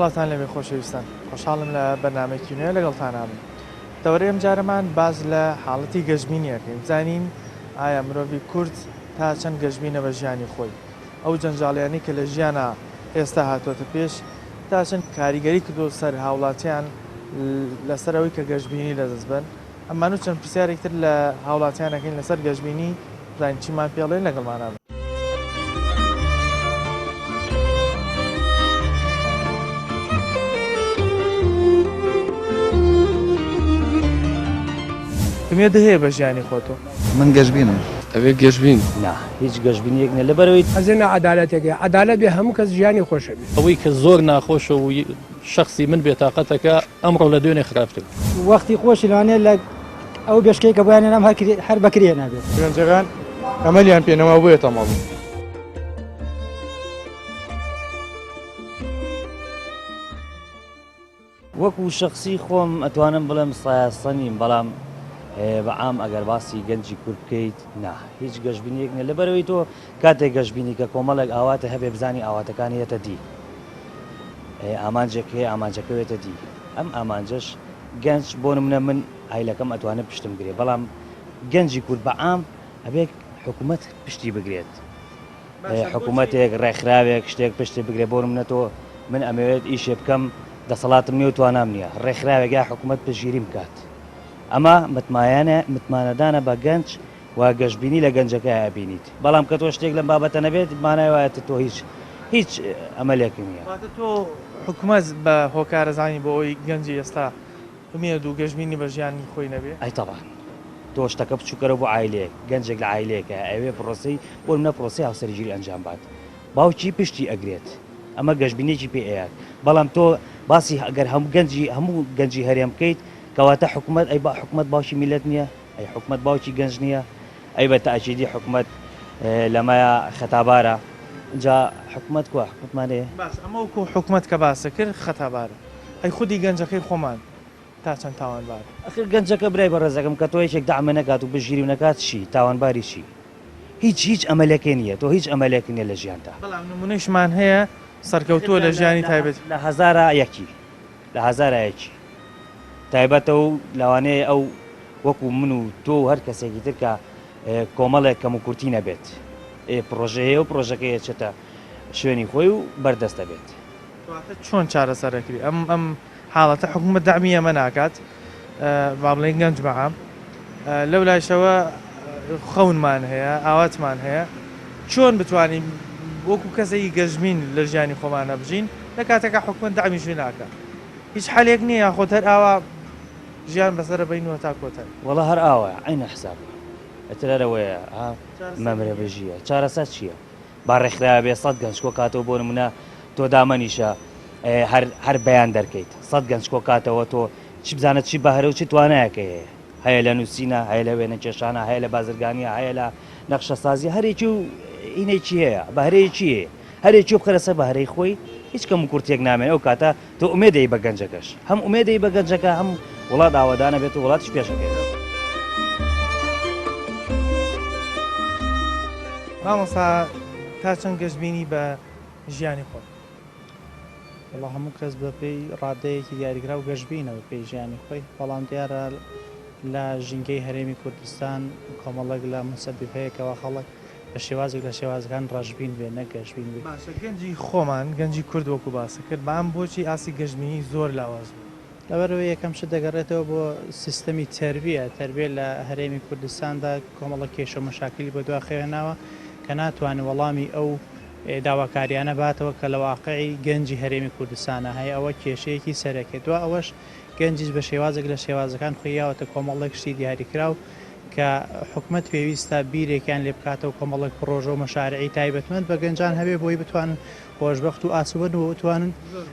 سڵاوتان لێبێ خۆشەویستان خۆشحاڵم لە بەرنامەیەکی نوێ لەگەڵتانابم تەوەرەی ئەم جارەمان باس لە حاڵەتی گەشبینی ئەکەین بزانین ئایا مرۆڤی کورد تا چەند گەشبینە بە ژیانی خۆی ئەو جەنجاڵیانەی کە لە ژیانا ئێستا هاتووەتە پێش تا چەند کاریگەری کردووە سەر هاوڵاتیان لەسەر ئەوەی کە گەشبینی لەدەست بەن ئەمان و چەند پرسیارێک تر لە هاوڵاتیان ئەکەین لەسەر گەشبینی بزانین چیمان پێڵێن لەگەڵمانا بن. ئومێدت هەیە بە ژیانی خۆتۆ؟ من گەشبینم. ئەبێ گەشبین. نا هیچ گەشبینیەک نیە لەبەرئەوەی. ئەزێ ناعەدالەتێک هەیە عەدالەت بێ هەموو کەس ژیانی خۆشەبێ. ئەوەی کە زۆر ناخۆشە و شەخسی من بێتاقەتەکە ئەمڕۆ لە دوێنێ خراپتر. وەختی خۆشی لەوانەیە لە ئەو بێشکەی کە بۆیان هێنام هەر بەکرێ هێنابێت. گەنجەکان ئەمەلیان پێ نەما بۆیە تەمەڵ بوون. وەکو شەخسی خۆم ئەتوانم بڵێم سایاسە نیم بەڵام بە عام ئەگەر باسی گەنجی کورد بکەیت نا هیچ گەشبینیەک نیە لەبەرەوەی تۆ کاتێک گەشبینی کە کۆمەڵێک ئاواتە هەبێ بزانی ئاواتەکانی یەتە دی ئامانجێک هەیە ئامانجەکە وێتە دی ئەم ئامانجەش گەنج بۆ نمونە من ئایلەکەم ئەتوانێت پشتم گرێ بەڵام گەنجی کورد بە عام ئەبێت حکوومەت پشتی بگرێت حکوومەتێک ڕێکخراوێک شتێک پشتی بگرێت بۆ نمونە تۆ من ئەمەوێت ئیشێ بکەم دەسەڵاتم نیە و توانام نییە ڕێکخراوێک یا حکوومەت پشتگیریم بکات ئەمە متمایانە متمانەدانە بە گەنج و گەشبینی لە گەنجەکە ئەبینیت بەڵام کە تۆ شتێک لەم بابەتە نەبێت مانای وایە تۆ هیچ هیچ ئەمەلێک نییە. واتە تۆ حکومەت بە هۆکار ئەزانی بۆ ئەوەی گەنجی ئێستا ئومێد و گەشبینی بە ژیانی خۆی نەبێ؟ ئەی تەبعەن. تۆ شتەکە بچوکەرەوە بۆ عایلەیەک، گەنجێک لە عایلەیەکە ئەیەوێ پڕۆسەی بۆ نمونە پڕۆسەی هاوسەرگیری ئەنجام بات باوکی پشتی ئەگرێت ئەمە گەشبینیەکی پێ ئەیات بەڵام تۆ باسی ئەگەر هەموو گەنجی هەموو گەنجی هەرێم بکەیت کەواتە حکومەت ئەی با حکومەت باوکی میلەت نییە؟ ئەی حکومەت باوکی گەنج نییە؟ ئەی بە تەئکیدی حکومەت لەمەیا خەتابارە جا حکومەت کوا حکومەتمان هەیە؟ باش ئەمە وەکو حکومەت کە باست کرد خەتابارە ئەی خودی گەنجەکەی خۆمان تا چەند تاوانبارە؟ ئەخر گەنجەکە برای بەڕێزەکەم کە تۆ یەکێک دەعمە نەکات و پشتگیری نەکات چی؟ تاوانباری چی؟ هیچ هیچ ئەمەلێکێ نییە تۆ هیچ ئەمەلێک نییە لە ژیانتا. بەڵام نمونەیشمان هەیە سەرکەوتووە لە ژیانی تایبەتی. لە هەزارا یەکی لە هەزارا یەکی تایبەتە و لەوانەیە ئەو وەکو من و تۆ و هەر کەسێکی تر کە کۆمەڵێک کەم و کورتی نەبێت ئێ پڕۆژە هەیە و پڕۆژەکەی ئەچێتە شوێنی خۆی و بەردەست دەبێت. کەواتە چۆن چارەسەر ئەکرێ ئەم ئەم حاڵەتە حکومەت دەعمی ئەمە ناکات با بڵێین گەنج بە عام لەو لایشەوە خەونمان هەیە ئاواتمان هەیە چۆن بتوانین وەکو کەسێکی گەشبین لە ژیانی خۆمانە بژین لە کاتێکا حکومەت دەعمیشی ناکات هیچ حەلێک نییە یاخود هەر ئاوا ژیان بەسەرە بەین و هەتا کۆتایی. وەڵا هەر ئاوایە عەینە حسابە ئیتر هەر ئەوەیە ها مەمرە بژیە چارەسەر چیە با ڕێکخراوە بێ سەت گەنج کۆ کاتەوە بۆ نمونە تۆ دامەنیشە هەر هەر بەیان دەرکەیت سەت گەنج کۆ کاتەوە تۆ چی بزانە چی بەهرە و چی توانایەکە هەیە هەیە لە نووسینە هەیە لە وێنەکێشانە هەیە لە بازرگانیە هەیە لە نەخشەسازی هەرێکی و ئینێکی هەیە بەهرەیەکی هەیە هەرێکی و بخەرە سەر بەهرەی خۆی هیچ کەم و کورتێک نامێن ئەو کاتە تۆ ئومێدەی بە گەنجەکەش هەم ئومێدەی بە گەنجەکە هەم وڵات ئاوەدانە بێت و وڵاتیش پێشەکەوێت. مامۆستا تا چەند گەشبینی بە ژیانی خۆت؟ وەڵا هەموو کەس بە پێی ڕادەیەکی دیاریکراو گەشبینە بە پێی ژیانی خۆی بەڵام دیارە لە ژینگەی هەرێمی کوردستان کۆمەڵێک لە موسەبیب هەیە کەوا خەڵک بە شێوازێک لە شێوازەکان ڕەشبین بێ نەک گەشبین بێ. باشە گەنجی خۆمان گەنجی کورد وەکو باست کرد بەام بۆچی ئاستی گەشبینی زۆر لاواز بوو؟ لەبەرئەوەی یەکەم شت دەگەڕێتەوە بۆ سیستەمی تەربیە، تەربیە لە هەرێمی کوردستاندا کۆمەڵێک کێشە و مەشاکیلی بەدوا خێناوە کە ناتوانێت وەڵامی ئەو داواکاریانە باتەوە کە لە واقعی گەنجی هەرێمی کوردستانە هەیە ئەوە کێشەیەکی سەرەکیە دوا ئەوەش گەنجیش بە شێوازێک لە شێوازەکان خۆی یاوەتە کۆمەڵێک شتی دیاریکراو کە حکومەت پێویستە بیرێکیان لێ بکاتەوە کۆمەڵێک پڕۆژە و مەشارعی تایبەتمەند بە گەنجان هەبێ بۆی بتوانن خۆشبەخت و ئاسوودەن و بتوانن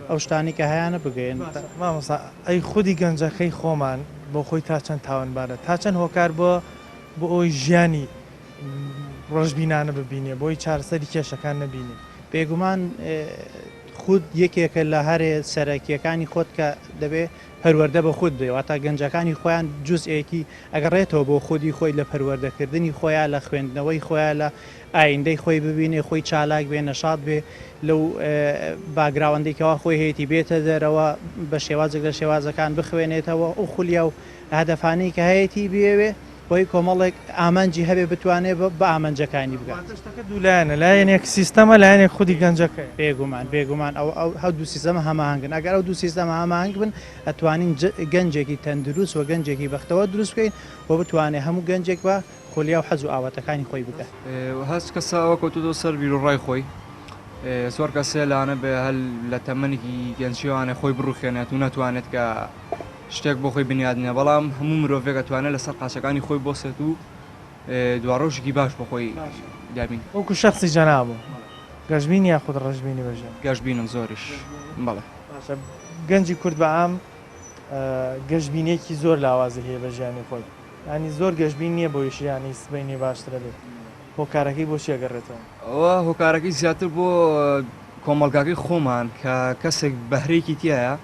ئەو شتانەی کە هەیانە بگەیەنن. باشە مامۆستا ئەی خودی گەنجەکەی خۆمان بۆ خۆی تا چەند تاوانبارە تا چەند هۆکار بووە بۆ ئەوەی ژیانی ڕەشبینانە ببینێ بۆی چارەسەری کێشەکان نەبینێ؟ بێگومان خود یەکێکە لە هەرێ سەرەکییەکانی خۆت کە دەبێ پەروەردە بە خود بدەی، واتە گەنجەکانی خۆیان جوزئێکی ئەگەڕێتەوە بۆ خودی خۆی لە پەروەردەکردنی خۆیا، لە خوێندنەوەی خۆیا، لە ئایندەی خۆی ببینێ، خۆی چالاک بێ، نەشات بێ لەو باگراوەندەی کەوا خۆی هەیەتی بێتە دەرەوە، بە شێوازێک لە شێوازەکان بخوێنێتەوە ئەو خولیا و هەدەفانەی کە هەیەتی بیەوێ بۆی کۆمەڵێک ئامانجی هەبێ بتوانێ بە ئامانجەکانی بگات. واتە شتەکە دوولایەنە، لایەنێک سیستەمە، لایەنێک خودی گەنجەکەیە. بێگومان، بێگومان ئەو ئەو هەردوو سیستەمە هەماهەنگن، ئەگەر ئەو دوو سیستەمە هەماهەنگ بن ئەتوانین گەنجێکی تەندروست و گەنجێکی بەختەوەر دروست بکەین و بتوانێ هەموو گەنجێک بە خولیا و حەز و ئاواتەکانی خۆی بگات. هەچ کەسە ئەوە کەوتۆتەوە سەر بیروڕای خۆی، زۆر کەس هەیە لەوانە بێ هەر لە تەمەنێکی گەنجیەوانێ خۆی بڕوخێنێت و نەتوانێت کە شتێک بۆ خۆی بنیاد نێ، بەڵام هەموو مرۆڤێک ئەتوانێت لەسەر قاچەکانی خۆی بۆسێت و دواڕۆژێکی باش بۆ خۆی دابین. وەکو شەخسی جەنابم گەشبینی یاخود ڕەشبینی بە ژیان؟ گەشبینم زۆریش بەڵێ. باشە گەنجی کورد بە عام گەشبینیەکی زۆر لاوازی هەیە بە ژیانی خۆی یانی زۆر گەشبین نییە بۆی ژیانی سبەینێ باشترە بێت هۆکارەکەی بۆ چی ئەگەڕێتەوە؟ ئەوە هۆکارەکەی زیاتر بۆ کۆمەڵگاکەی خۆمان کە کەسێک بەهرەیەکی تیایە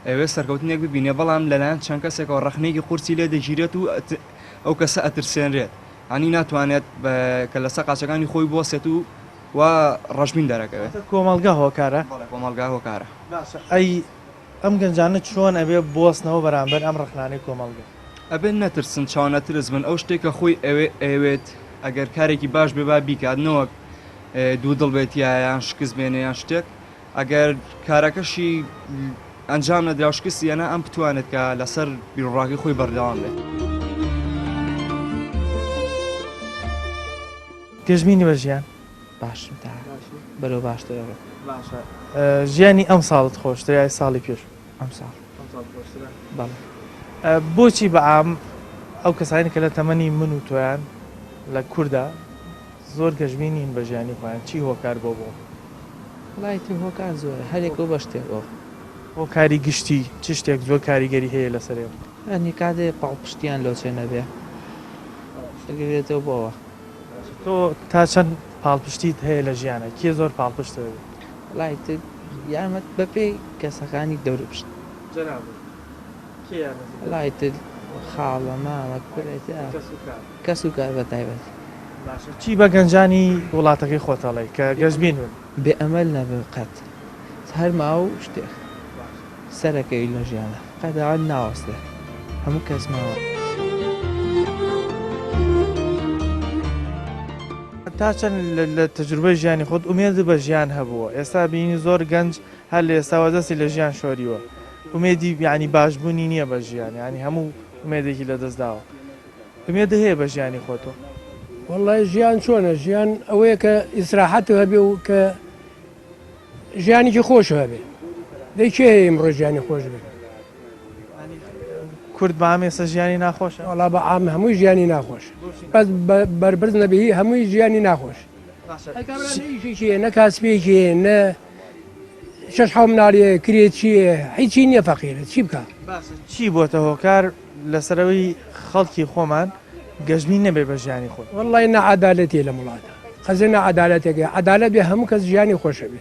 ئەیەوێت سەرکەوتنێک ببینێ بەڵام لەلایەن چەند کەسێکەوە ڕەخنەیەکی قورسی لێ دەگیرێت و ئەو کەسە ئەترسێنرێت ینی ناتوانێت کە لەسەر قاچەکانی خۆی بوەسێت و وا ڕەشبین دەرەکەوێت. واتە کۆمەڵگا هۆکارە؟ بەڵێ کۆمەڵگا هۆکارە. باشە ئەی ئەم گەنجانە چۆن ئەبێ بوەستنەوە بەرامبەر ئەم ڕەخنانەی کۆمەڵگە؟ ئەبێت نەترسن چاونەترس بن ئەو شتێک کە خۆی ئەوێ ئەیەوێت ئەگەر کارێکی باش بێ با بیکات نەوەک دوودڵ بێت یان شکست بێنێ یان شتێک ئەگەر کارەکەشی ئەنجام نەدرا و شکستی هێنا ئەم بتوانێت کە لەسەر بیروڕاکەی خۆی بەردەوام بێت. گەشبینی بە ژیان؟ باشم تا بەرەو باشتر ئەڕۆم. باشە ژیانی ئەمساڵت خۆشترە یای ساڵی پێشوو؟ ئەمساڵ. ئەمساڵ خۆشترە؟ بەڵێ. بۆچی بە عام ئەو کەسانی کە لە تەمەنی من و تۆیان لە کوردا زۆر گەشبین نین بە ژیانی خۆیان چی هۆکار بۆ بۆ؟ وەڵا ئیتر هۆکار زۆرە هەر یەکەو بە شتێکەوە. هۆکاری گشتی چ شتێک زۆر کاریگەری هەیە لەسەر ئێمە؟ هەنی کاتێ پاڵپشتیان لۆ چێ نەبێ ئەگەرێتەوە بۆ ئەوە. تۆ تا چەند پاڵپشتیت هەیە لە ژیانا کێ زۆر پاڵپشتت ئەبێ؟ وەڵا ئیتر یارمەت بەپێی کەسەکانی دەوروپشت. جەنابت کێ یارمەتیت دەدا؟ وەڵا ئیتر خاڵە مامە کورە ئیتر کەس و کار بە تایبەتی. باشە چی بە گەنجانی وڵاتەکەی خۆت ئەڵێی کە گەشبین بن؟ بێ ئەمەل نەبن قەت هەر ماوە و شتێک سەرەکەوی لە ژیانا قەت ئەوە ناوەستێ هەموو کەس ماوە. تا چەند لە تەجروبەی ژیانی خۆت ئومێدت بە ژیان هەبووە؟ ئێستا بینی زۆر گەنج هەر لە ئێستاوە دەستی لە ژیان شۆریوە ئومێدی یانی باشبوونی نییە بە ژیان یانی هەموو ئومێدێکی لەدەست داوە. ئومێدت هەیە بە ژیانی خۆتۆ؟ وەڵای ژیان چۆنە ژیان ئەوەیە کە ئیسراحەت هەبێ و کە ژیانێکی خۆش هەبێ دەی کێ هەیە ئیمڕۆ ژیانی خۆش بێ؟ کورد بە عام ئێستا ژیانی ناخۆشە؟ وەڵا بە عام هەمووی ژیانی ناخۆش بەس بەرپرس نەبێ هەمووی ژیانی ناخۆش کابرا نە ئیشێکی هەیە نە کاسبێکی هەیە نە شەش حەو مناڵی هەیە کرێچییە هیچی نییە فەقیرە چی بکا؟ باشە چی بۆتە هۆکار لەسەرەوەی خەڵکی خۆمان گەشبین نەبێ بە ژیانی خۆی؟ وەڵڵای ناعەدالەتیە لەم وڵاتە قەزیە ناعەدالەتێکە عەدالەت بێ هەموو کەس ژیانی خۆشە بێ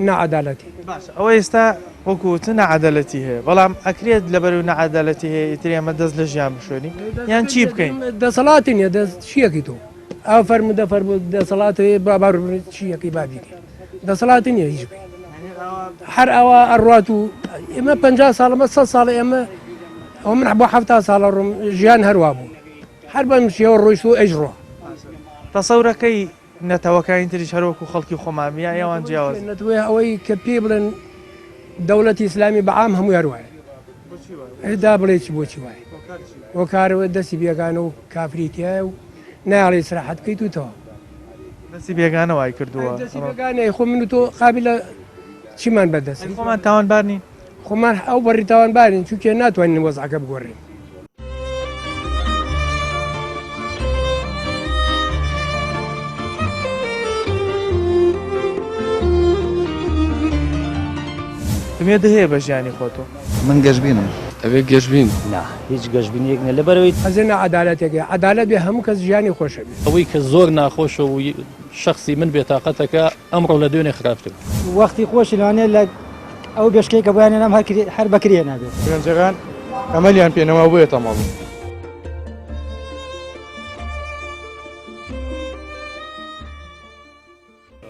ناعەدالەتی. باشە ئەوە ئێستا وەکو وتن ناعەدالەتی هەیە بەڵام ئەکرێت لەبەرو ناعەدالەتی هەیە ئیتر ئێمە دەست لە ژیان بشۆرین یان چی بکەین؟ دەسەڵاتی نیە دەست چیەکەی تۆ ئەو فەرموودە فەرموو دەسەڵات هەیە با بار چیەکەی با بیکەی دەسەڵاتی نیە هیچ بکەی هەر ئەوە ئەڕوات و ئێمە پ ساڵمە سە ساڵ ئێمە ئەو من بۆ ه ساڵە ڕوم ژیان هەروە بوو هەر بەم شێوە ڕۆیشت و ئەیش ڕۆ. تەسەورەکەی نەتەوەکانی تریش هەر وەکو خەڵکی خۆمان بن یا ئەوان جیاوازن؟ نەتەوەی ئەوەی کە پێی بڵێن دەوڵەتی ئیسلامی بە عام هەمووی هەر وایە. دا بڵێ چی بۆچی وایە؟ هۆکارەوە دەستی بێگانە و کافری تیایە و نایەڵێ ئیسراحەت بکەیت و تەواو. دەستی بێگانە وای کردووە. دەستی بێگانە خۆ من و تۆ قابلە چیمان بەدەست؟ خۆمان تاوانبار نین؟ خۆمان ئەو بەڕی تاوانبارین چونکە ناتوانین وەزعەکە بگۆڕین. ئومێدت هەیە بە ژیانی خۆتۆ؟ من گەشبینم. ئەبێ گەشبین. نا هیچ گەشبینیەک نیە لەبەرئەوەی. ئەزێ ناعەدالەتێک هەیە عەدالەت بێ هەموو کەس ژیانی خۆشە بێ. ئەوەی کە زۆر ناخۆشە و شەخسی من بێتاقەتەکە ئەمڕۆ لە دوێنێ خراپتر. وەختی خۆشی لەوانەیە لە ئەو بێشکەی کە بۆیان هێنام هەر بەکرێ نابێت. گەنجەکان ئەمەلیان پێ نەما بۆیە تەمەڵ بوون.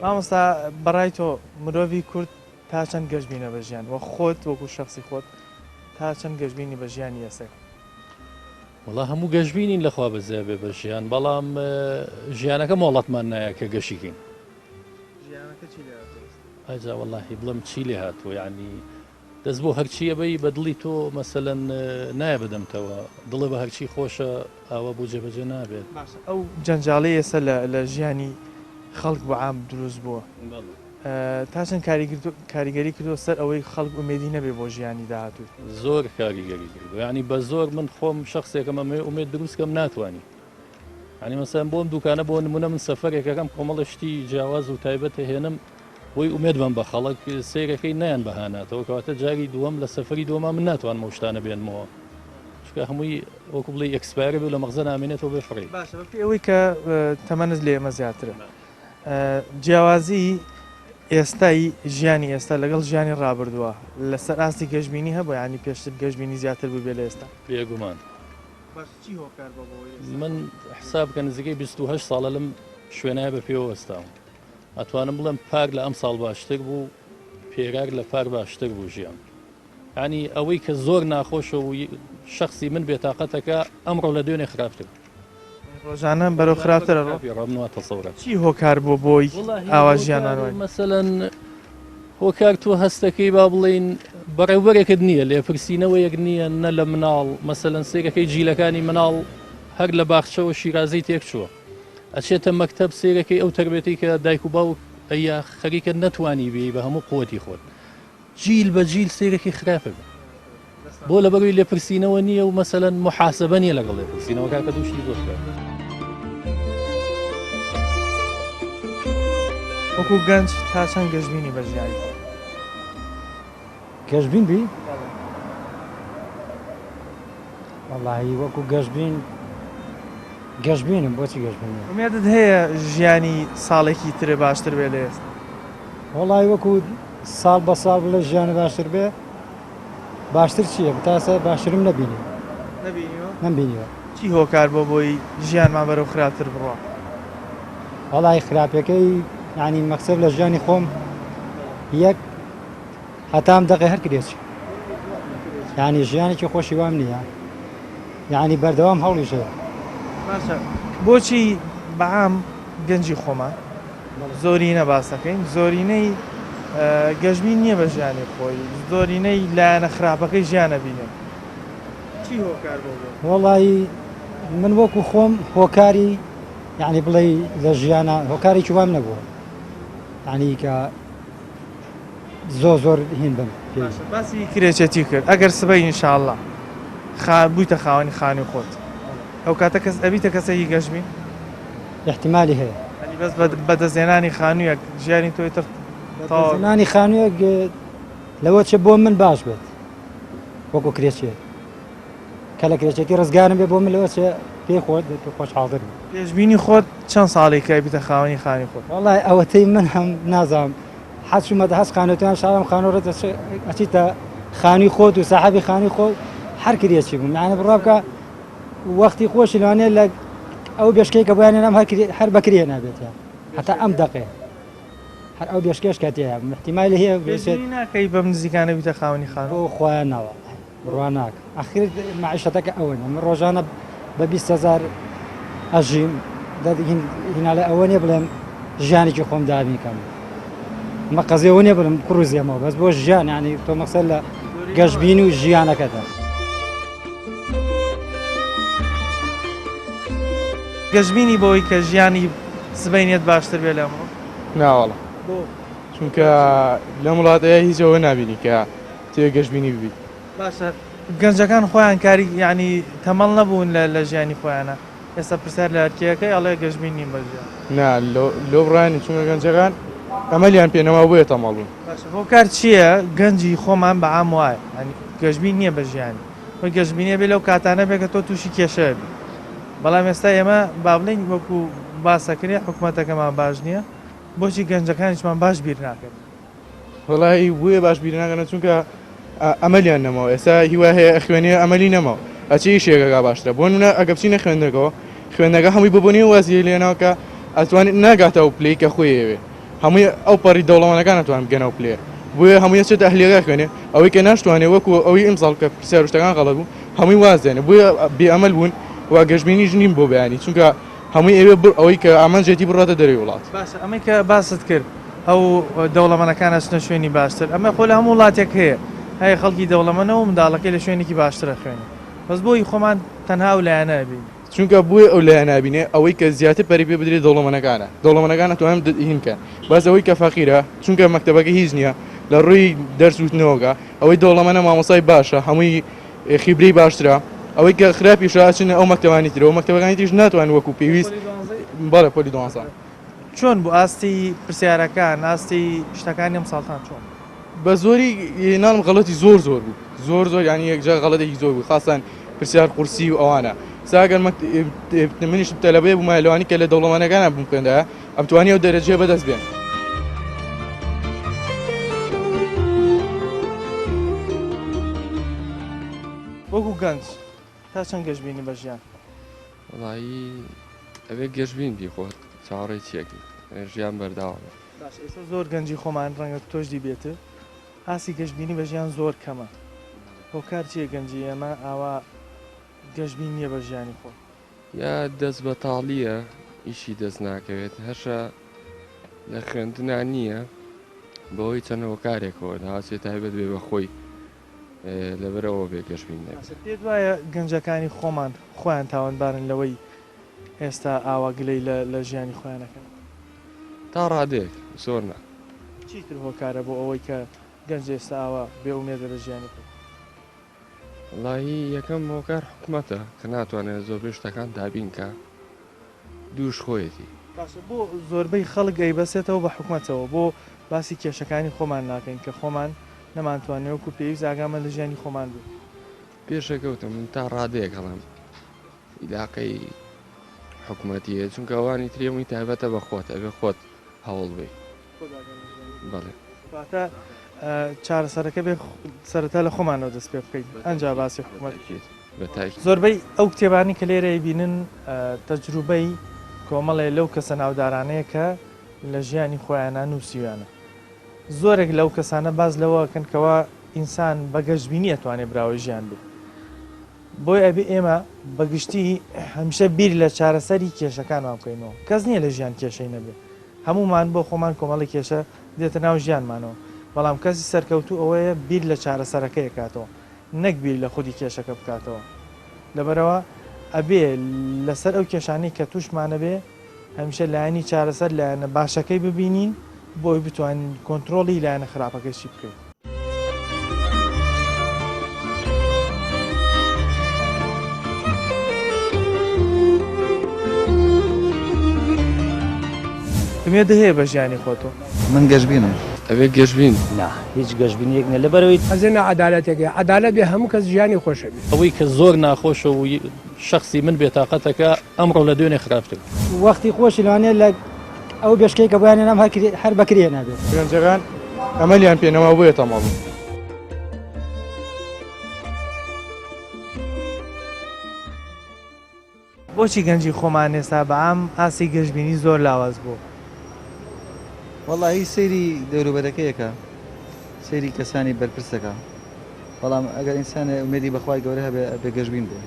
مامۆستا بەڕای تۆ مرۆڤی کورد تا چەند گەشبینە بە ژیان وە خۆت وەکو شەخسی خۆت تا چەند گەشبینی بە ژیانی ئێستای خۆت؟ وەڵا هەموو گەشبینین لەخوا بەزیا بێ بە ژیان بەڵام ژیانەکە مۆڵەتمان نایە کە گەشیکەین. ژیانەکە چی لێ هاتووە ئێستا؟ ئەجا وەڵاهی بڵێم چی لێ هاتووە یانی دەست بۆ هەرچی ئەبەی بە دڵی تۆ مەسەلەن نایە بەدەمتەوە دڵێ بە هەرچی خۆشە ئاوا بۆ جێبەجێ نابێت. باشە ئەو جەنجاڵەی ئێستا لە لە ژیانی خەڵک بە عام دروست بووە تا چەند کاریگەری کردووە سەر ئەوەی خەڵک ئومێدی نەبێ بۆ ژیانی داهاتووی؟ زۆر کاریگەری کردووە یانی بە زۆر من خۆم شەخسێکم ئەمەوێ ئومێد دروست کەم ناتوانی یانی مەسەلەن بۆم دوکانە بۆ نمونە من سەفەرێکەکەم کۆمەڵە شتی جیاواز و تایبەت هێنم بۆی ئومێد بم بە خەڵک سەیرەکەی نایەن بەهاناتەوە کەواتە جاری دووەم لە سەفەری دووەما من ناتوانم ئەو شتانە بێنمەوە چونکە هەمووی وەکو بڵێی expire بێ و لە مەخزەن ئامێنێتەوە بێ فڕی. باشە بەپێی ئەوەی کە تەمەنت لە ئێمە زیاترە جیاوازی ئێستای ژیانی ئێستا لەگەڵ ژیانی ڕابردووە لەسەر ئاستی گەشبینی هەبوو یانی پێشتر گەشبینی زیاتر بووبێ لە ئێستا؟ بێگومان. باشە چی هۆکار بووە بۆ ئەوەی ئێستا؟ من حساب کە نزیکەی 28 ساڵە لەم شوێنایە بە پێوە وەستاوم ئەتوانم بڵێم پار لە ئەمساڵ باشتر بوو پێرار لە پار باشتر بوو ژیان یانی ئەوەی کە زۆر ناخۆشە و شەخسی من بێتاقەتەکە ئەمڕۆ لە دوێنێ خراپتر ڕۆژانە بەرەو خراپتر ئەڕۆ ڕۆ من وا تەسەورە چی هۆکار بووە بۆی ئاوا ژیانمان وای؟ مەسەلەن هۆکار تۆ هەستەکەی با بڵێین بەڕێوبەرێکت نییە لێپرسینەوەیەک نییە نە لە مناڵ مەسەلەن سەیرەکەی جیلەکانی مناڵ هەر لە باخچەوە شیرازەی تێکچووە ئەچێتە مەکتەب سەیرەکەی ئەو تەربێتەی کە دایک و باوک ئەیا خەریکە نەتوانی بێی بە هەموو قوتی خۆت جیل بە جیل سەیرەکەی خراپە بێ بۆ لەبەروی لێپرسینەوە نییە و مەسەلەن محاسبە نییە لەگەڵ لێپرسینەوە کاکە دووشتی زۆر خراپ. وەکو گەنج تا چەند گەشبینی بە ژیانی خۆت؟ گەشبین بی؟ وەڵاهی وەکو گەشبین گەشبینم بۆچی گەشبین نیم؟ ئومێدت هەیە ژیانی ساڵێکی تر باشتر بێ لە ئێستا؟ وەڵاهی وەکو ساڵ بە ساڵ بڵێ ژیانە باشتر بێ باشتر چییە تاسە باشترم نەبینی نەبینیوە؟ نەمبینیوە. چی هۆکار بۆ بۆی ژیانمان بەرەو خراپتر بڕوا؟ وەڵاهی خراپەکەی یانی مەقسەد لە ژیانی خۆم یەک هەتا ئەم دەقەی هەر کرێچی یعنی ژیانێکی خۆشی وام نییە یعنی بەردەوام هەوڵیش هەیە. باشە بۆچی بەعام گەنجی خۆمان زۆرینە باسەکەین زۆرینەی گەشبین نییە بە ژیانی خۆی زۆرینەی لایەنە خراپەکەی ژیانە بینێ چی هۆکار بۆ بۆ؟ وەڵایی من وەکو خۆم هۆکاری یعنی بڵێ لە ژیانە هۆکارێکی وام نەبووە یعنی کە زۆر زۆر هین بم پێی. باشە باسی کرێچێتی کرد ئەگەر سبەی ان شاء اللە خا بوویتە خاوەنی خانووی خۆت ئەو کاتە کەس ئەبیتە کەسێکی گەشبین؟ ئیحتیمالی هەیە. یانی بەس بە بەدەستهێنانی خانوویەک ژیانی تۆ ئیتر تەواو. بەدەستهێنانی خانوویەک لەوە چێ بۆ من باش بێت وەکو کرێچیەک کە لە کرێچێتی ڕزگارم بێ بۆ من لەوە چێ پێی خۆ خۆشحاڵتر بم. پێشبینی خۆت چەند ساڵێکە ئەبیتە خاوەنی خانووی خۆت؟ وەڵای ئەوەتەی من هەم نازانم حەز چوومەتە هەست خانووتیان شارم خانوو ڕێت ئەچیتە خانووی خۆت و ساحەبی خانووی خۆت هەر کرێچی بووم یعنی بڕوا بکە وەختی خۆشی لەوانەیە لە ئەو بێشکەی کە بۆیان هێنام هەر بەکرێ نابێت هەتا ئەم دەقێ هەر ئەو بێشکێش کە تێیە احتیمالی هەیە بێشێت ناکەی بەم نزیکانە بیتە خاوەنی خانوو؟ بۆ خۆیان ناوە بڕوا ناکەم ئەخیر مەعیشەتەکە ئەوە نیە من ڕۆژانە بە 20 هەزار ئەژیم هیناڵێ ئەوە نیە بڵێم ژیانێکی خۆم دابین کەم مە قەزیەوە نیە بڵم کوڕ زێمەوە بەس بۆ ژیان ینی تۆ مەقسەر لە گەشبین و ژیانەکەتە. گەشبینی بەوەی کە ژیانی سبەینێت باشتر بێ لە ئەمڕۆ؟ ناوەڵا چونکە لەم وڵاتەیە هیچ ئەوە نابینی کە تێ گەشبینی ببیت. باشە گەنجەکان خۆیان کاری یانی تەمەڵ نەبوون لە لە ژیانی خۆیانا ئێستا پرسیار لە هەرکێ ئەکەی ئەڵێ گەشبین نیم بە ژیان. نا لۆ لۆ بڕای نیم چونکە گەنجەکان ئەمەلیان پێ نەما بۆیە تەمەڵ بوون. باشە هۆکار چییە گەنجی خۆمان بە عام وایە یانی گەشبین نییە بە ژیانی؟ وەی گەشبینی ئەبێ لەو کاتانە بێ کە تۆ تووشی کێشە ئەبی. بەڵام ئێستا ئێمە با بڵێین وەکو باس ئەکرێ حکومەتەکەمان باش نییە، بۆچی گەنجەکانیشمان باش بیر ناکەن؟ وەڵاهی بۆیە باش بیر ناکەنەوە چونکە ئەمەلیان نەماوە ئێستا هیوا هەیە ئەخوێنێ ئەمەلی نەماوە ئەچێ ئیشێکەکە باشترە بۆ نمونە ئەگە بچینە خوێندنەکەەوە خوێندنەکە هەمووی بە بۆنی وازی لێناوە کە ئەتوانێت ناگاتە ئەو پلەی کە خۆی ئەوێ هەمووی ئەو پەڕی دەوڵەمەنەکان ئەتوان بگەنە ئەو پلەیە بۆیە هەمووی ئەچێتە ئەهلیەکە خوێنێ ئەوەی کە ناشتوانێ وەکو ئەوەی ئیمساڵ کە پرسیار و شتەکان غەڵەت بوو هەمووی واز دێنێ بۆیە بێ ئەمەل بوون و گەشبینیش نین بۆ بەیانی چونکە هەمووی ئەوێ بڕ ئەوەی کە ئامانجێتی بڕاتە دەرەوەی وڵات. باشە ئەمەی کە باست کرد ئەو دەوڵەمەنەکان ئەچنە شوێنی باشتر ئەمە خۆ لە هەموو وڵاتێک هەیە هەیە خەڵکی دەوڵەمەنە و منداڵەکەی لە شوێنێکی باشتر ئەخوێنێ بەس بۆ هی خۆمان تەنها ئەو لایەنە ئەبینین. چونکە بۆیە ئەو لایەنە ئەبینێ ئەوەی کە زیاتر پەرەی پێ بدرێت دەوڵەمەنەکانە دەوڵەمەنەکان ئەتوانن هین کەن بەس ئەوەی کە فەقیرە چونکە مەکتەبەکە هیچ نییە لە ڕووی دەرس وتنەوەکە ئەوەی دەوڵەمەنە مامۆستای باشە هەمووی خیبرەی باشترە ئەوەی کە خراپیشە ئەچنە ئەو مەکتەبانی ترەوە مەکتەبەکانی تریش ناتوانن وەکو پێویست بەڵێ پۆلی دوانزە. چۆن بوو ئاستی پرسیارەکان ئاستی شتەکانی ئەم ساڵتان چۆن بوو؟ بە زۆری ناڵم غەڵەتی زۆر زۆر بوو زۆر زۆر یانی یەکجار غەڵەتێکی زۆر بوو خاستان پرسیار قورسی و ئەوانە ساگەر منیش تەلەبەیە بوومایە لەوانی کە لە دەوڵەمەنەکانە بووم خوێندایە ئەمتوانی ئەو دەرەجەیە بەدەست بێن. وەکو گەنج تا چەند گەشبینی بە ژیان؟ وەڵایی ئەبێ گەشبین بی خۆت چاوەڕێی چی ئەکەی ژیان بەردەوامە. باشە ئێستا زۆر گەنجی خۆمان ڕەنگە تۆش دیبێت ئاستی گەشبینی بە ژیان زۆر کەمە هۆکار چییە گەنجی ئێمە ئاوا گەشبین نییە بە ژیانی خۆی؟ یا دەست بەتاڵییە ئیشی دەست ناکەوێت هەشە لە خوێندنا نییە بەهۆی چەند هۆکارێکەوە ناچێ تایبەت بێ بە خۆی لەبەرئەوە بێ گەشبین نەبێت. باشە پێت وایە گەنجەکانی خۆمان خۆیان تاوانبارن لەوەی ئێستا ئاوا گلەی لە ژیانی خۆیان ئەکەن؟ تا ڕادەیەک، زۆر نا. چی تر هۆکارە بۆ ئەوەی کە گەنج ئێستا ئاوا بێ ئومێدە لە ژیانی خۆی؟ وەڵاهی یەکەم هۆکار حکومەتە کە ناتوانێت زۆربەی شتەکان دابین کا. دووش خۆیەتی. باشە بۆ زۆربەی خەڵک ئەیبەسێتەوە بە حکومەتەوە بۆ باسی کێشەکانی خۆمان ناکەین کە خۆمان نەمانتوانیوە وەکو پێویست ئاگامان لە ژیانی خۆمان بێت. پێشەکەوتم من تا ڕادەیەک ئەڵێم ئیلاقەی حکومەتیە چونکە ئەوانی تری هەمووی تایبەتە بە خۆت ئەبێ خۆت هەوڵ بەی. بەڵێ. واتە چارەسەرەکە بێ سەرەتا لە خۆمانەوە دەست پێ بکەین ئەنجا باسی حکومەت بکەین. زۆربەی ئەو کتێبانەی کە لێرە ئەیبینن تەجروبەی کۆمەڵێ لەو کەسە ناودارانەیە کە لە ژیانی خۆیانا نووسیویانە. زۆرێک لەو کەسانە باس لەوە ئەکەن کەوا ئینسان بە گەشبینی ئەتوانێ براوەی ژیان بێ. بۆیە ئەبێ ئێمە بە گشتی هەمیشە بیر لە چارەسەری کێشەکانمان بکەینەوە. کەس نییە لە ژیان کێشەی نەبێ. هەموومان بۆ خۆمان کۆمەڵی کێشە دێتە ناو ژیانمانەوە. بەڵام کەسی سەرکەوتوو ئەوەیە بیر لە چارەسەرەکەی ئەکاتەوە نەک بیر لە خودی کێشەکە بکاتەوە. لەبەرئەوە ئەبێ لەسەر ئەو کێشانەی کە تووشمانەبێ هەمیشە لایەنی چارەسەر لایەنە باشەکەی ببینین بۆ ئەوەی بتوانین کۆنترۆڵی لایەنە خراپەکەشی بکەین. ئومێدت هەیە بە ژیانی خۆتۆ؟ من گەشبینم. ئەبێ گەشبین. نا هیچ گەشبینیەک نیە لەبەرئەوەی. ئەزێ ناعەدالەتێک هەیە عەدالەت بێ هەموو کەس ژیانی خۆشە بێ. ئەوەی کە زۆر ناخۆشە و شەخسی من بێتاقەتەکە ئەمڕۆ لە دوێنێ خراپتر بوو. وەختی خۆشی لەوانەیە لە ئەو بێشکەی کە بۆیان هێنام هەر بە کرێ هێنابێت. گەنجەکان ئەمەلیان پێ نەما بۆیە تەمەڵ بوون. بۆچی گەنجی خۆمان ئێستا بە عام ئاستی گەشبینی زۆر لاواز بووە؟ وەڵاهی سەیری دەوروبەرەکەی ئەکا سەیری کەسانی بەرپرس ئەکا بەڵام ئەگەر ئینسانێ ئومێدی بە خوای گەورە هەبێ ئەبێ گەشبین بێ.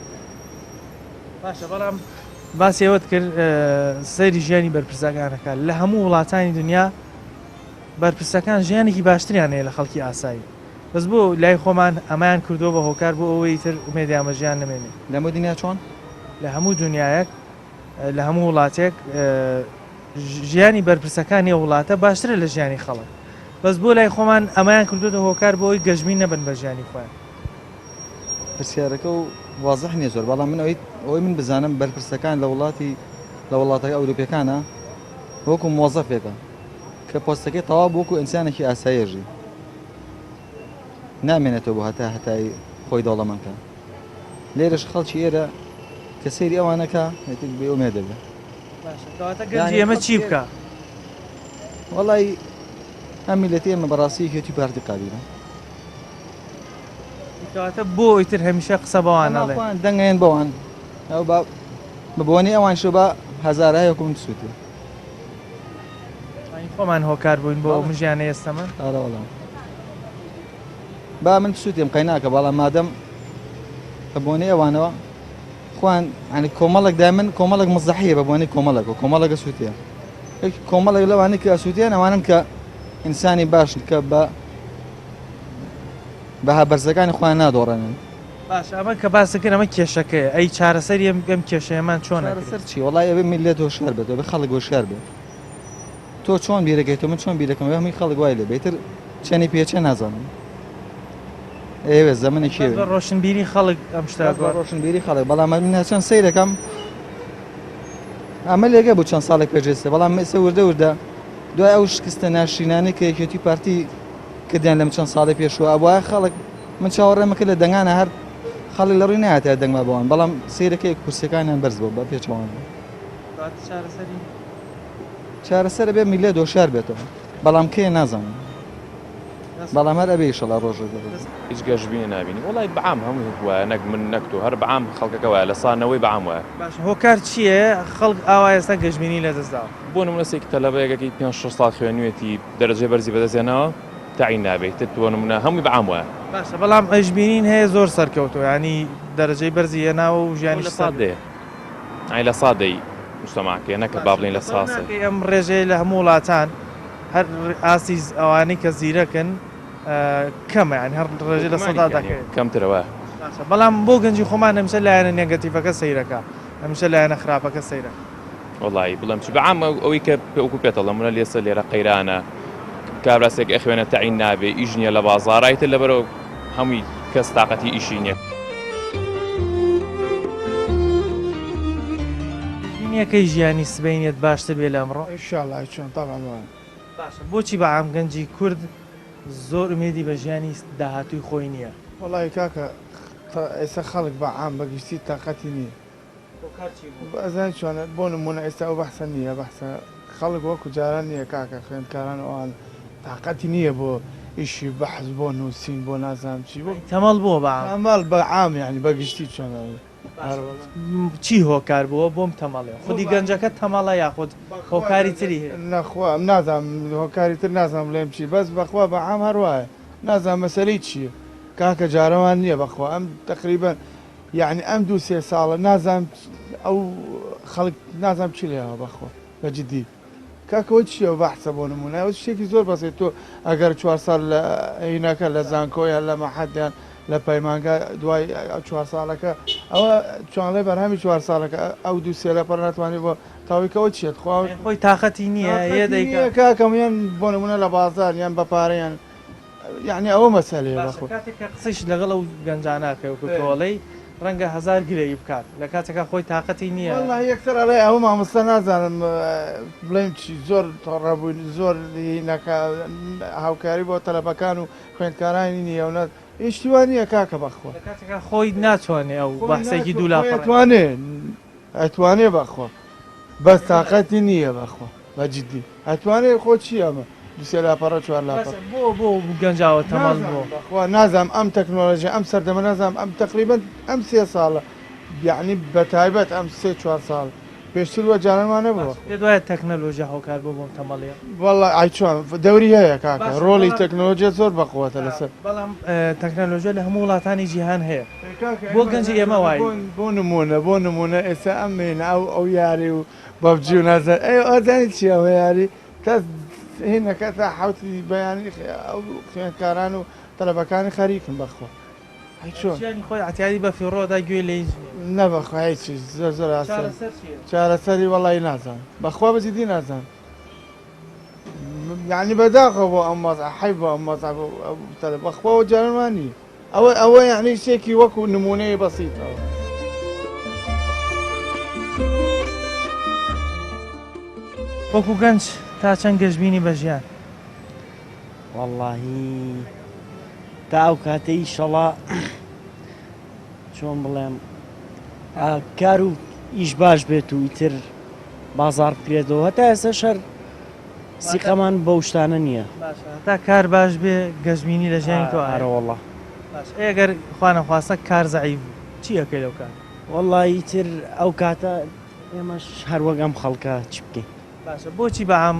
باشە بەڵام باسی ئەوەت کرد سەیری ژیانی بەرپرسەکان ئەکا لە هەموو وڵاتانی دنیا بەرپرسەکان ژیانێکی باشتریان هەیە لە خەڵکی ئاسایی بەس بۆ لای خۆمان ئەمەیان کردووە بە هۆکار بۆ ئەوەی ئیتر ئومێدیان بە ژیان نەمێنێ. لە هەموو دنیا چۆن؟ لە هەموو دنیایەک لە هەموو وڵاتێک ژیانی بەرپرسەکانی ئەو وڵاتە باشترە لە ژیانی خەڵک بەس بۆ لای خۆمان ئەمەیان کردووەتە هۆکار بۆ ئەوەی گەشبین نەبن بە ژیانی خۆیان. پرسیارەکە و وازح نییە زۆر بەڵام من ئەوەی ئەوەی من بزانم بەرپرسەکان لە وڵاتی لە وڵاتە ئەوروپیەکانە وەکو مۆزەفێکە کە پۆستەکەی تەواو بوو وەکو ئینسانێکی ئاسایی ئەژی نامێنێتەوە بۆ هەتا هەتایی خۆی دەوڵەمەند کە. لێرەش خەڵکی ئێرە کە سەیری ئەوانەکە ئیتر بێ ئومێد دەبێ. باشە کەواتە گەنجی ئێمە چی بکا؟ وەڵی ئەم میلەتی ئێمە بەڕاستی یەکێتی پارتی قابیلە. کەواتە بۆ ئیتر هەمیشە قسە بەوان ئەڵێ؟ خۆیان دەنگێن بەوان ئەو بە بە بۆنەی ئەوان شو بە هەزارای وەکو من بسووتێ. خۆمان هۆکار بووین بۆ ئەو ژیانە ئێستەمان؟ ئارە وەڵا. با من بسووتێم قەیناکە بەڵام مادەم بە بۆنەی ئەوانەوە خۆیان یانی کۆمەڵێک دای من کۆمەڵێک مزەحیە بە بۆنەی کۆمەڵێک و کۆمەڵێک ئەسووتێ کۆمەڵێک لەوانەی کە ئەسووتێن ئەوانن کە ئینسانی باشن کە بە بەها بەرزەکانی خۆیان نادۆڕێنن. باشە ئەمە کە باست کرد ئەمە کێشەکەیە ئەی چارەسەری ئەم ئەم کێشەیەمان چۆن ئەکرێت؟ چارەسەر چی؟ وەڵای ئەبێ میللەت هۆشیار بێت ئەبێ خەڵک هۆشیار بێت تۆ چۆن بیرەکەیتەوە من چۆن بیرەکەمەوە هەمووی خەڵک وای لێ بێ ئیتر چەنی پێچێ نازانم ئێوێ زەمنێکی بە ڕۆشنبیری خەڵک ئەم شتە بە ڕۆشنبیری خەڵک بەڵام من هەرچەند سەیرەکەم ئەمە لێگە بوو چەند ساڵێک پێش ئێستا بەڵام ئێستا وردە وردە دوای ئەو شکستە ناشرینانەی کە یەکێتی پارتی کردیان لەم چەند ساڵی پێشوە ئەبوایە خەڵک من چاوەڕێمە کرد لە دەنگانە هەر خەڵک لە ڕووی نایەتە دەنگما بەوان بەڵام سەیرەکەی کورسیەکانیان بەرز بوو بە پێچەوانە چارەسەری چارەسەرە بێ میللەت هۆشیار بێتەوە بەڵام کێ نازانم بەڵام هەر ئەبێ ئیشەڵا ڕۆژێک بێت. هیچ گەشبینی نابینی وەڵای بەعام هەمووی وایە نەک من نەک تۆ هەر بەعام خەڵکەکە وایە لە سا نەوەی بەعام وایە. باشە هۆکار چیە خەڵک ئاوا ئێستا گەشبینی لەدەست داوە؟ بۆ نمونە سێکی تەلەبەیەکەکی پێنج شەش ساڵ خوێنویەتی دەرەجەی بەرزی بەدەست هێناوە تەعین نابێ ئیتر بۆ نمونە هەمووی بەعام وایە. باشە بەڵام ئەشبینین هەیە زۆر سەرکەوتوە یانی دەرەجەی بەرزی هێناوە و ژیانیشی لە سا دەیە. ئەی لە سا دەی مجتەماعەکەیە نەک با بڵێین لە سا سێ. ناکەی ئەم ڕێژەیە لە هەموو وڵاتان هەر ئاستی ئەوانەی کە زیرەکن کەمە یانی هەر ڕێژەی لە سەدا دەکەوێت. کەمترە وایە. باشە بەڵام بۆ گەنجی خۆمان هەمیشە لایەنە نێگەتیڤەکە سەیرەکە هەمیشە لایەنە خراپەکە سەیرەکە. وەڵایی بڵێم چی بەعام ئەوەی کە وەکو پێت ئەڵێم منە لێسە لێرە قەیرانە کابراسێک ئەخوێنە تەعین نابێ ئیش نییە لە بازاڕا ئیتر لەبەرەوە هەمووی کەس تاقەتی ئیشی نییە. نیەکەی ژیانی سبەینێت باشتر بێ لە ئەمڕۆ؟ ئیشاڵا چۆن تەبعەن وایە. باشە بۆچی بە عام گەنجی کورد زۆر ئومێدی بە ژیانی داهاتووی خۆی نییە؟ وەڵاهی کاکە ئێستا خەڵک بە عام بە گشتی تاقەتی نییە. هۆکار چی بوو؟ ئەزانی چۆنە بۆ نموونە ئێستا ئەو بەحسە نییە بەحسە خەڵک وەکو جاران نییە کاکە خوێندکاران و ئەوان تاقەتی نییە بۆ ئیشی بەحس بۆ نووسین بۆ نازانم چی بۆ تەمەڵ بووە بە عام. تەمەڵ بە عام یانی بە گشتی چۆن چی هۆکار بووە بۆم تەمەڵێ خودی گەنجەکە تەمەڵە یاخود هۆکاری تری هەیە؟ نەخوا نازانم هۆکاری تر نازانم بڵێم چی بەس بەخوا بە عام هەر وایە نازانم مەسەلەی چییە کاکە جارەوان نییە بەخوا ئەم تەقریبەن یەعنی ئەم دوو سێ ساڵە نازانم ئەو خەڵک نازانم چی لێیاوە بەخوا بە جدی کاکە ئەوە چییە بەحسە بۆ نمونە ئەوە شتێکی زۆر بەسیت تۆ ئەگەر چوار ساڵ لە هینەکە لە زانکۆ یان لە مەحەد یان لە پەیمانگا دوای چوار ساڵەکە ئەوە چوانڵێ بەرهەمی چوار ساڵەکە ئەو دوو سێ لەپەر ناتوانانی بۆ تاویکەوە چیت خوا خۆی تاقەتی نییە یە دەیکا کاکەم یان بۆ نمونە لە بازار یان بە پارەیان یەعنی ئەوە مەسەلەیە باشە بەخۆ. کاتێک کە قسەیشت لەگەڵ ئەو گەنجانە ئەکەی وەکو تۆ ئەڵێی ڕەنگە هەزار گلەیی بکات لە کاتێکا خۆی تاقەتی نییە. وەڵاهی یەکسەر ئەڵێ ئەوە مامۆستا نازانم بڵێم چی زۆر تۆڕە بووین زۆر هینەکە هاوکاری بۆ تەلەبەکان و خوێندکارانی نییە و هیچ شتی وا نییە کاکە بەخوا. لە کاتێکا خۆی ناتوانێ ئەو خۆی بەحسێکی ناتوانێ دوو خۆی لاپەڕەیە. ئەتوانێ ئەتوانێ بەخوا بەس تاقەتی نییە بەخوا. بە جدی ئەتوانێ خۆ چی ئەمە دوسێ لاپەڕە چوار لاپەڕە باشە بۆ بۆ گەنجاوە تەمەڵ بۆ. نازانم بەخوا نازانم ئەم تەکنۆلۆژیا ئەم سەردەمە نازانم ئەم تەقریبەن ئەم سێ ساڵە یەعنی بەتایبەت ئەم سێ چوار ساڵ پێشتر وە جاران وا نەبووە. باشە پێت وایە تەکنەلۆژیا هۆکار بووە بۆم تەمەڵیە؟ وەڵا ئای چۆن دەوری هەیە کاکە باشە ڕۆڵی بەڵام تەکنۆلۆژیا زۆر بەقوەتە لەسەر. بەڵام تەکنەلۆژیا لە هەموو وڵاتانی جیهان هەیە ئێ کاکە بۆ ئێمە گەنجی ئێمە نازانم وای. بۆ بۆ نموونە بۆ نموونە ئێستا ئەم هێنا ئەو ئەو یاری و پەبجی و نازانم ئەی ئەزانی چیە ئەوە یاری تا هینەکە تا حوتی بەیانی ئەو خوێندکاران و تەلەبەکانی خەریکن بەخوا هەی چۆن ژیانی خۆی عەتیادی بە فیڕۆدا گوێی لە هیچ نییە. نا بەخوا هیچ زۆر زۆر ئاسان چارەسەر چییە؟ چارەسەری وەڵی نازانم بەخوا بە جدی نازانم یعنی بەداخەوە بۆ ئەم وەزعە حەیف بۆ ئەم وەزعە بۆ ئەو تەلەبە بەخوا و جاران وا نییە ئەوە ئەوە یعنی شتێکی وەکو نمونەی بەسیتەوە. وەکو گەنج تا چەند گەشبینی بە ژیان؟ وەڵاهی تا ئەو کاتەی ئیشەڵا. چۆن بڵێم کار و ئیش باش بێت و ئیتر بازار بکرێتەوە هەتا ئێستا شەر سیقەمان بەو شتانە نییە. باشە هەتا کار باش بێ گەشبینی لە ژیانی تۆ ئایا؟ ئارەوەڵا. باش ئەی ئەگەر خوا نەخواستە کار زەعیف بوو چی ئەکەی لەو کاتە؟ وەڵا ئیتر ئەو کاتە ئێمەش هەر وەک ئەم خەڵکە چ بکەین. باشە بۆچی بە عام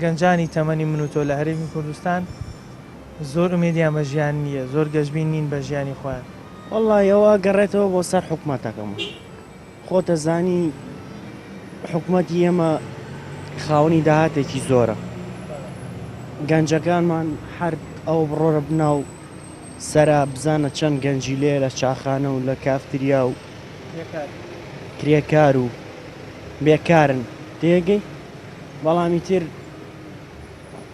گەنجانی تەمەنی من و تۆ لە هەرێمی کوردستان زۆر ئومێدیان بە ژیان نییە زۆر گەشبین نین بە ژیانی خۆیان؟ وەڵا ئەوە ئەگەڕێتەوە بۆ سەر حکومەتەکەمان. خۆت ئەزانی حکومەتی ئێمە خاوەنی داهاتێکی زۆرە گەنجەکانمان هەر ئەو بڕۆرە بناو سەرا بزانە چەند گەنجی لێ لە چاخانە و لە کافتریا و کرێکار و بێکارن تێگەی بەڵامی تر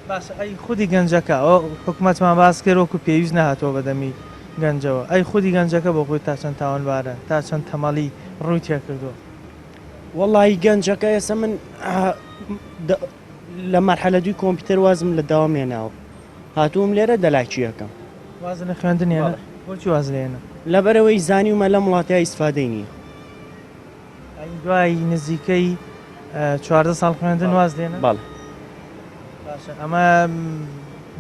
باشە ئەی خودی گەنجەکە ئەوە حکومەتمان باس کرد وەکو پێویست نەهاتووە بەدەمی گەنجەوە ئەی خودی گەنجەکە بۆ خۆی تا چەند تاوانبارە تا چەند تەمەڵی ڕووی تێکردووە؟ وەڵی گەنجەکە ئێستا من لە مەرحەلە دووی کۆمپیوتەر وازم لە داوام هێناوە هاتووم لێرە دەلاکی ئەکەم. واز لە خوێندن هێنا؟ بۆچی واز لێ هێنا؟ لەبەرئەوەی زانیومە لەم وڵاتە ئیسفادەی نییە. یانی دوای نزیکەی 14 ساڵ خوێندن واز لێنە؟ بەڵێ. باشە ئەمە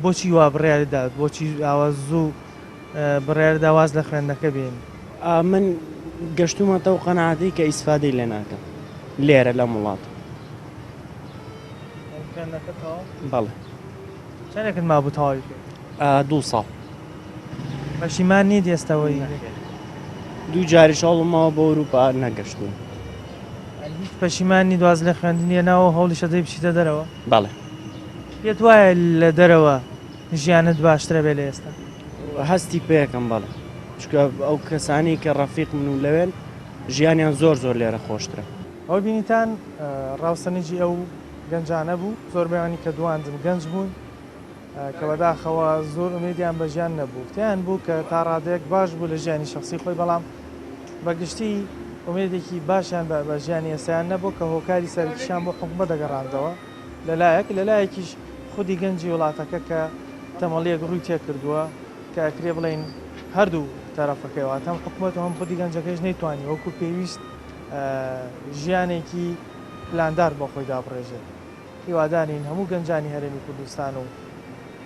بۆچی وا بڕیاری دا؟ بۆچی ئاوا زوو بڕیار دا واز لە خوێندنەکە بێنی؟ من گەشتوومەتەوە قەناعەتەی کە ئیسفادەی لێ ناکەم لێرە لەم وڵاتە. خوێندنەکە تەواو؟ بەڵێ. چەندێکت مابوو تەواوی بکەیت؟ دوو ساڵ. پەشیمان نیت ئێستا وەی؟ نەخێر. دوو جاریش هەوڵم ماوە بۆ ئەوروپا نەگەشتووم. یانی هیچ پەشیمان نیت واز لە خوێندن هێناوە و هەوڵیش ئەدەی بچیتە دەرەوە؟ بەڵێ. پێت وایە لە دەرەوە ژیانت باشترە بێ لە ئێستا؟ هەستی پێکەم بەڵێ. چونکە ئەو کەسانەی کە ڕەفیقمن و لەوێن ژیانیان زۆر زۆر لێرە خۆشترە. ئەوەی بینیتان ڕاوسەنجی ئەو گەنجانە بوو، زۆربەیانی کە دواندم گەنج بوون کە بەداخەوە زۆر ئومێدیان بە ژیان نەبوو، تێیان بوو کە تا ڕادەیەک باش بوو لە ژیانی شەخسی خۆی، بەڵام بە گشتی ئومێدێکی باشیان بە ژیانی ئێستایان نەبوو کە هۆکاری سەرەکیشیان بۆ حکومەت دەگەڕاندەوە لەلایەک، لەلایەکیش خودی گەنجی وڵاتەکە کە تەمەڵیەک ڕووی تێکردووە کە ئەکرێ بڵێین هەردوو تەرەفەکەی واتە هەم حکومەت و هەم خودی گەنجەکەیش نەیتوانی وەکو پێویست ژیانێکی پلاندار بۆ خۆی دابڕێژێت. هیوادارین هەموو گەنجانی هەرێمی کوردستان و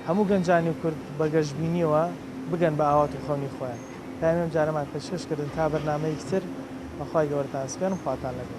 هەموو گەنجانی کورد بە گەشبینیەوە بگەن بە ئاوات و خەونی خۆیان. پەیامی ئەم جارەمان پێشکەش کردن تا بەرنامەیەکی تر بە خوای گەورەتان سپێرم خواتان لەگەڵ.